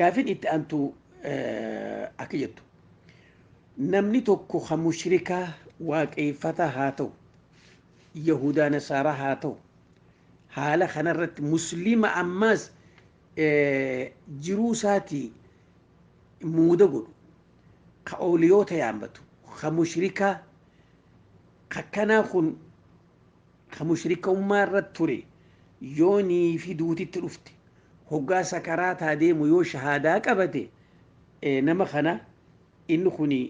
Gaafin itti aantu akka jettu namni tokko ka mushrikaa waaqeeffataa haa ta'u, yahudaa nasaaraa haa ta'u, haala kanarratti muslima ammaas jiruu isaatii muuda godhu, ka ooliyoota yaammatu, ka mushrikaa kakkanaa kun ka mushrikummaa irratti ture yoonii fi duutitti dhufte hoggaa sakaraataa deemu yoo shahaadaa qabate nama kana inni kuni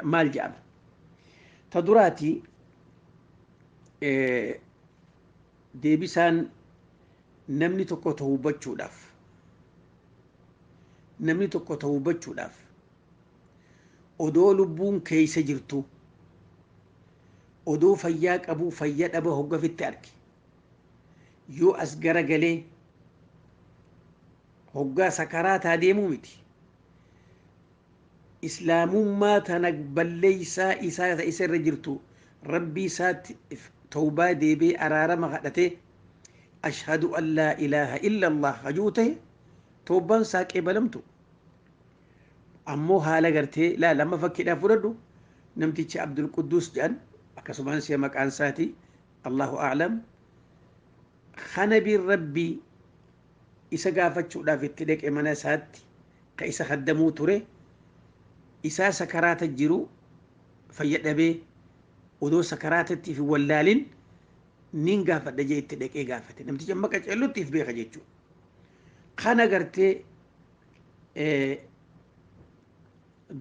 maal jedhama? Ta duraati deebisaan namni tokko tawbachuudhaaf, namni tokko tawbachuudhaaf odoo lubbuun keessa jirtu, odoo fayyaa qabuu fayya dhaba hoggafitti arge, yoo as garagalee hoggaa sakaraataa deemuu miti, islaamummaa tana balleeysaa isaa isa irra jirtu rabbii isaatti tawbaa deebi'ee araarama kadhatee ashhadu an laa ilaaha illa allah hajuu ta'e tawbaan isaa qeebalamtu. Ammoo haala gartee laal amma fakkiidhaaf fudhadhu namtichi Abdul Quddus jedhan akkasumaan si'a maqaan isaati Allahu a'lam kanabiin rabbii isa gaafachuudhaaf itti dhaqe mana isaatti ka isa kaddamuu ture isaa sakaraata jiru fayyadhabee odoo sakaraatatti fi wallaalin nin gaafadha jee itti dhaqee gaafate. Namtichi amma qaceellutti if beeka jechuudha. Kana gartee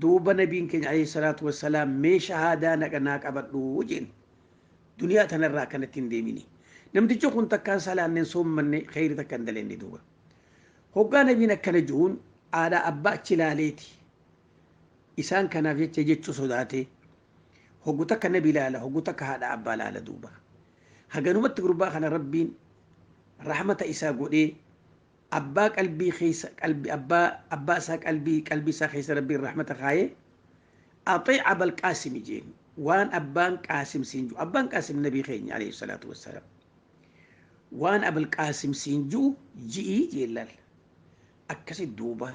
duuba nabiin keenya alayhi salaatu wassalaam mee shahaadaa naqanaa qabadhu jeen duniyaa tanarraa akkanatti hin deemini. Namtichi kun takkaan salaanneen soommanne kheyri takka hin dalenne duuba. Hoggaa nabiin akkana jiruun aadaa abbaa achi ilaaleeti. Isaan kanaaf jecha jechuu sodaate hoggu takka nabi ilaala, hoggu takka haadha abbaa ilaala duuba. Haganumatti gurbaa kana rabbiin rahmata isaa godhee abbaa qalbii keessa qalbii abbaa abbaa isaa qalbii qalbii isaa keessa rabbiin rahmata kaayee axii abal qaasim jeen waan abbaan qaasim siin jiru, abbaan qaasim nabii keenya alayhi salaatu wassalaam, waan abal qaasim siin jiru ji'ii jeellal akkasi duuba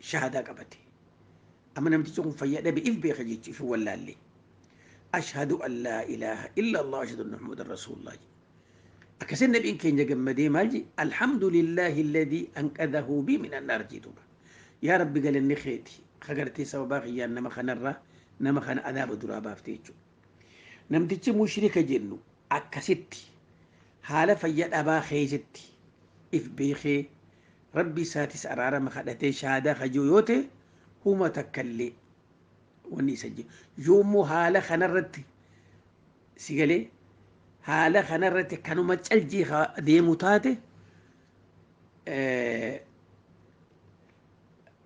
shahaadaa qabate. Amma namtichi kun fayyaa dhabe if beeka jechuu if wallaalle. Ashhadu an laa ilaaha illa allah ashhadu anna muhammadan rasuulullah. Akkasin nabiin keenya gammadee maal je alhamdulillahi alladhii anqadhahu bi min annaar jee duuba. Yaa rabbi galanni keeti kagartee sababaa kiyyaan nama kanarraa nama kana adaaba duraa baafte jechuudha. Namtichi mushrika jennu akkasitti haala fayya dhabaa keessatti if beekee rabbi isaatis araarama kadhatee shahaadaa kajuu yoo ta'e huma takkallee wanni isa jiru. Yoommoo haala kanarratti si galee haala kanarratti kanuma caljii deemu taate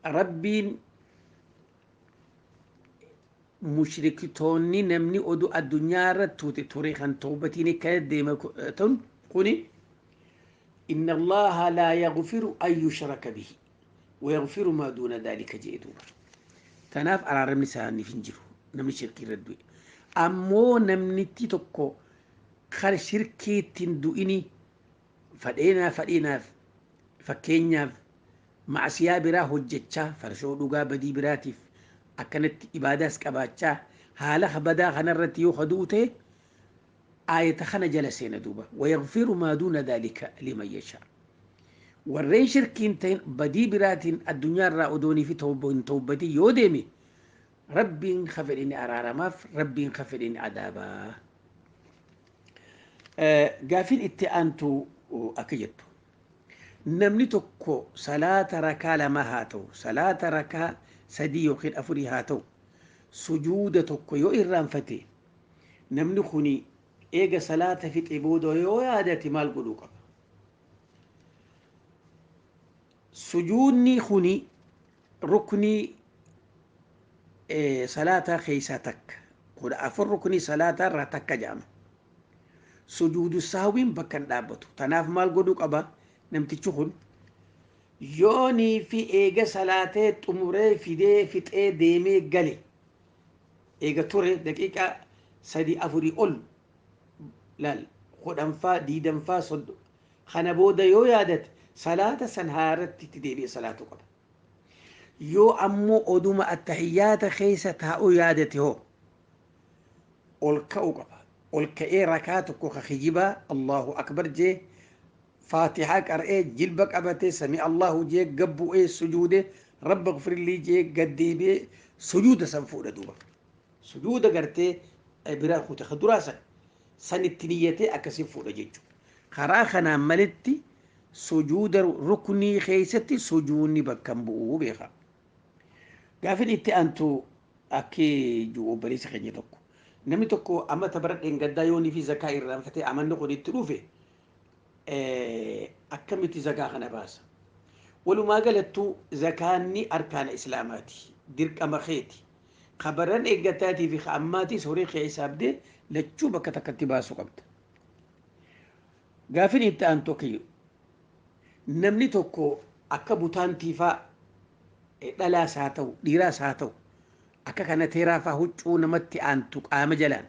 rabbiin mushriktoonni namni oduu addunyaa irratti ture kan tawbatiin akkana deema tun kuni inna allaha laa yaghfiru an yushraka bihi wa yaghfiru maa duuna dhaalika jee duuba. Tanaaf araaramni isaaniif hin jiru namni shirkii irra du'e. Ammoo namnitti tokko kan shirkiitti hin du'ini fadheenaaf fadheenaaf fakkeenyaaf macsiyaa biraa hojjechaa farshoo dhugaa badii biraatiif akkanatti ibaadaas qabaachaa haala badaa kanarratti yoo kadu'u ta'e aayata kana jala seena duuba wayaghfiru maa duuna dhaalika liman yashaa. Warreen shirkiin ta'in badii biraatiin addunyaarraa odoonii fi hin tawbatin yoo deeme rabbiin ka fedhini araaramaaf rabbiin ka fedhini adaabaa. Gaafiin itti aantu akka jettu namni tokko salaata rakaa lama haa ta'u, salaata rakaa sadii yookiin afurii haa ta'u, sujuuda tokko yoo irraanfate namni kuni eega salaata fixe booda yoo yaadate maal godhuu qaba? Sujuudni kuni ruknii salaataa keessaa takka, 14 ruknii salaataa irraa takka jedhama. Sujuudu sahwiin bakka hin dhaabbatu. Tanaaf maal godhuu qaba namtichi kun? Yoonii fi eega salaatee xumuree fidee fixee deemee gale eega ture daqiiqaa 3 4 ol laal 10 20 30 kana booda yoo yaadate Salaata san haaratti itti deebi'ee salaatu qaba. Yoo ammoo oduma attahiyyaata keessa taa'uu yaadate hoo ol ka'uu qaba. Ol ka'ee rakaa tokko ka kijibaa Allahu akbar jee faatihaa qar'ee jilba qabatee sami Allahu jee gabbu'ee sujuudee rabba gfirlii jee gaddeebi'ee sujuuda san fuudha duuba. Sujuuda gartee biraa kute ka duraa san sanitti niyyatee akkasii fuudha jechuudha. Karaa kanaan malitti sujuuda ruknii keessatti sujuudni bakka hin bu'uu beeka. Gaafin itti aantu akki jiru obboleessa keenya tokko. Namni tokko amata bara dheengaddaa yoonii fi zakaa irraanfatee amanni kun itti dhufe akkamitti zakaa kana baasa? Walumaa galattuu zakaanni arkaana islaamaati. Dirqama keeti. Kabaran eeggataatii fi ammaatiis horii kee hisaabdee lachuu bakka takkatti baasuu qabda. Gaafin itti aantu akka jiru. Namni tokko akka butaantiifaa dhalaas haa ta'u dhiiraas haa ta'u akka kana teeraafaa huccuu namatti aantu qaama jalaan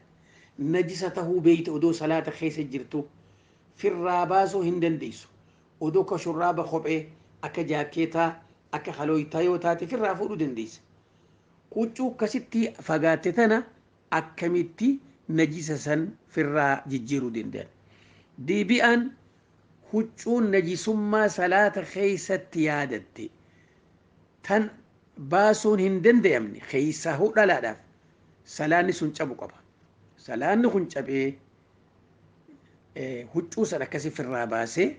najisa tahuu beeyte odoo salaata keessa jirtu firraa baasuu hin dandeessu. Odoo ka shurraaba kophee akka jaakeetaa akka halooytaa yoo taate firraa fuudhuu dandeessa. Huccuu akkasitti fagaatte tana akkamitti najisa san firraa jijjiiruu danda'an? Deebi'aan huccuun najisummaa salaata keessatti yaadatte tan baasuun hin danda'amne keessaa dhalaadhaaf salaanni sun cabu qaba. Salaanni kun cabee huccuu san akkasii firraa baasee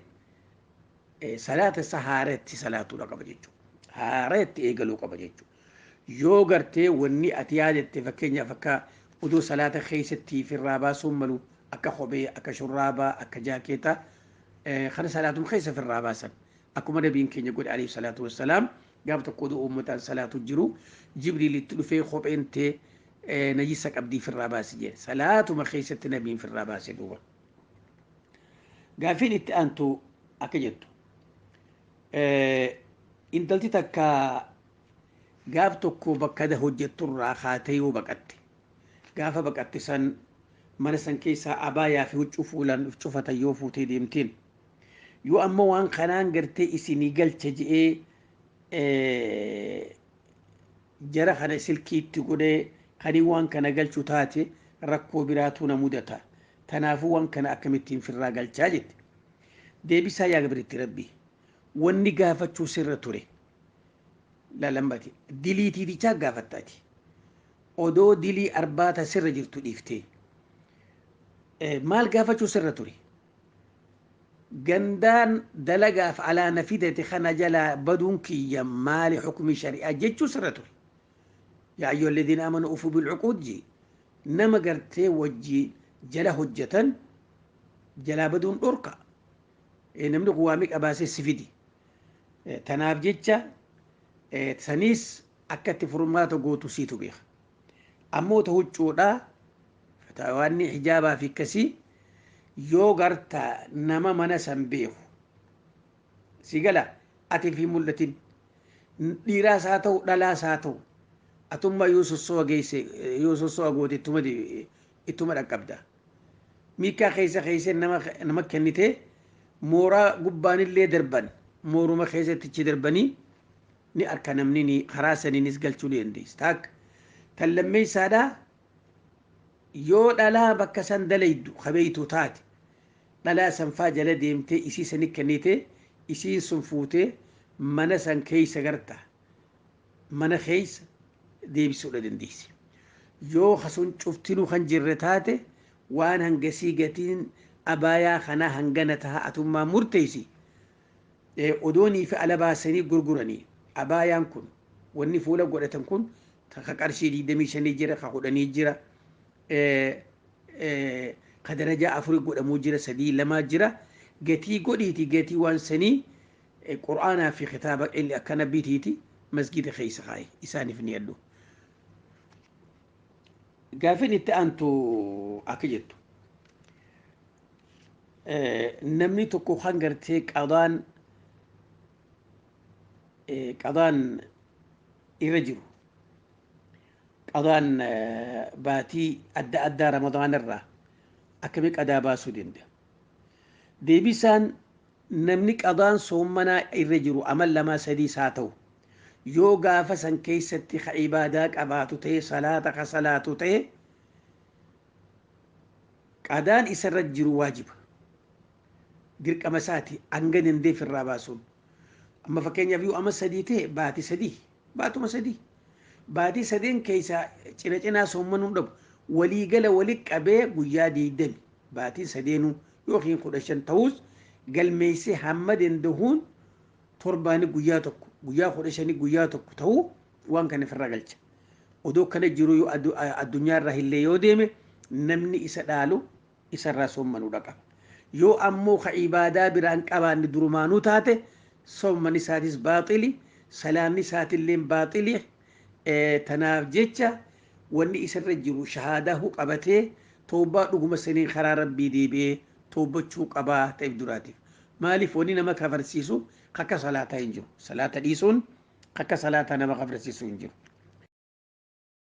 salaata isa haaratti salaatuudha qaba jechuudha. Haaratti eegaluu qaba jechuudha. Yoo gartee wanni ati yaadatte fakkeenyaaf akka odoo salaata keessatti firraa baasuun malu akka kophee, akka shurraabaa, akka jaakeetaa kana salaatuma keessa firraa baasan. Akkuma nabiin keenya godhe alayhi salaatu wassalaam gaaf tokko odoo uummataan salaatu jiru Jibriil itti dhufee kopheen tee najisa qabdii firraa baasi jedhe. Salaatuma keessatti nabiin firraa baase duuba. Gaafiin itti aantu akka jettu intalti takka gaaf tokko bakka hojjetturraa kaatee yoo baqatte gaafa baqatte san mana san keessaa abaayaa fi huccuu fuulaan cufatan yoo fuutee deemteen yoo amma waan kanaan gartee isinii galcha je'ee jara kana silkiitti godhee kanii waan kana galchu taate rakkoo biraatu na mudata. Tanaafuu waan kana akkamittiin firraa galchaa jette. Deebisaa yaa gabriitti rabbi wanni gaafachuu sirra ture. Lalambati diliitiitichaa gaafattaati. Odoo dilii arbaata sirra jirtu dhiiftee maal gaafachuu sirra ture? Gandaan dalagaaf alaa na fidate kana jalaa baduun kiyya maali hukmi shari'aa jechuu sirra ture. Yaa ayyuha alladhiina amanu ufuu bilcuquud jee nama gartee wajjii jala hojjetan jalaa baduun dhorka. Namni kun waamii qabaasee si fidi. Tanaaf jecha saniis akka itti furmaata gootu siitu beeka. Ammoo ta huccuudhaa waanni hijaabaa fi akkasii yoo garta nama mana san beeku si gala ati fi mul'atin dhiiraas haa ta'u dhalaas haa ta'u atummaa yoo sosso'a geesse yoo sosso'a goote ittuma dhaqqabda. Miikaa keessa keessa nama kennitee mooraa gubbaanillee darban mooruma keessatti darbanii ni harka namni ni karaa saniinis galchuu ni dandeessa. Taakka tan lammeessaadhaa yoo dhalaa bakka san dalaydu kabeeytu taate dhalaa san faa jala deemtee isii sani kennitee isiin sun fuutee mana san keessa garta mana keessa deebisuudha dandeessi. Yoo hasun cuftinuu kan jirre taate waan hangasii gatiin abaayaa kanaa hangana taha atummaa murteessi. Odoonii fi ala baasanii gurguranii abaayaan kun wanni fuula godhatan kun ka qarshii 25 jira ka 10 jira ka darajaa 4 godhamuu jira 3 2 jira gatii godhiiti gatii waan sanii qur'aanaa fi kitaaba illi akkana bitiiti masgida keessa kaaye isaaniif ni yaddu. Gaafin itti aantu akka jettu namni tokko kan gartee qadaan irra jiru qadaan baatii adda addaa ramadaan irraa akkamii qadaa baasuu danda'a? Deebisaan Namni qadaan soommanaa irra jiru amal 2 3 isaa ta'u yoo gaafa san keessatti ka ibaadaa qabaatu ta'e, salaata ka salaatu ta'e, qadaan isarra jiru waajiba, dirqama isaati hanga dandeef irraa baasuun. Amma fakkeenyaaf yoo ama 3 ta'e, baatii 3, baatuma 3, baatii sadeen keessaa cina cinaa soommanuu dhabu, waliigala wali qabee guyyaa 20 baatiin sadeenuu yookiin 15 ta'us galmeessee hamma danda'uun torbaani guyyaa 1, guyyaa 15 guyyaa 1 ta'uu waan kana ofirraa galcha. Odoo kana jiru yoo addunyaarra illee yoo deeme, namni isa dhaalu isarraa soommanuu qaba. Yoo ammoo ka ibaadaa biraan qabaanne durumaanuu taate, soomman isaatis baaxili, salaanni isaatillee baaxili. Tanaaf jecha wanni isarra jiru shahaadaa qabatee toobbaa dhuguma saniin karaa Rabbii deebi'ee toobbachuu qabaa ta'eef duraatiif. Maaliif? Wanni nama kafarsiisu akka salaataa hin jiru. Salaata dhiisuun akka salaataa nama kafarsiisu hin jiru.